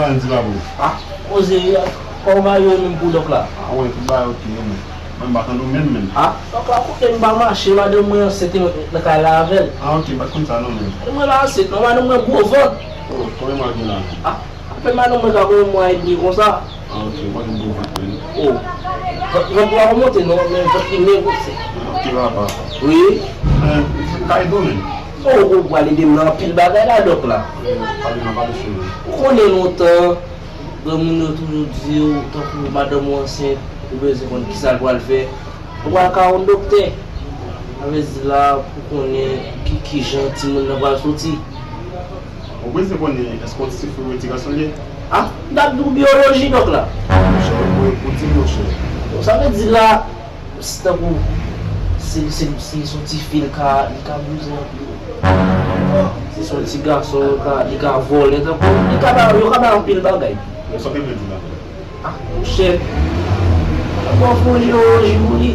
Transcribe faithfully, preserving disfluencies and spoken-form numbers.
Di pa bon. Ah, koze, kòman yo menm pou dòk la? Ah, wè, tout bagay ok, men. Mwen m pa tande w menm, menm. Ah, dòk la kote m pa mache, madanm mwen ansent nan kay la avè l. Ah, ok, m pa t konn sa non, menm. Madanm mwen pa ansent, non, madanm mwen gwo vant. Oh, konbyen mwa l gen la? Ah, apèn madanm mwen ka gen yon mwa edmi konsa. Ah, ok, mwen gen gwo vant, menm. Oh, vant, vant la pa monte, non, men vant li negosye. Ah, ok, papa. Wi. Eh, m ka ede w, menm. Bon, ou pral ede m nan anpil bagay la, dòk la. Pale nan pale sou li. Ou konnen lontan, granmoun yo toujou di w, tankou madanm ou ansent, ou bezwen konn kisa l pral fè. Ou pral ka yon doktè. Sa vle di la, pou konnen ki, ki jan timoun nan pral soti. Ou bezwen konnen èske yon ti fi ou yon ti gason l ye? Ah, m t ap di w biyoloji, dòk la. Monchè, ou, ou di m, monchè. Sa vle di la, si tankou, si, si, si se yon ti fi, li ka, li ka bouzen anpil. Si se yon ti gason, li ka, li ka vole, tankou, li ka ba, yo ka bay anpil bagay. Sa w te vle di la? Ah, monchè, mwen fè yon jewoloji pou li.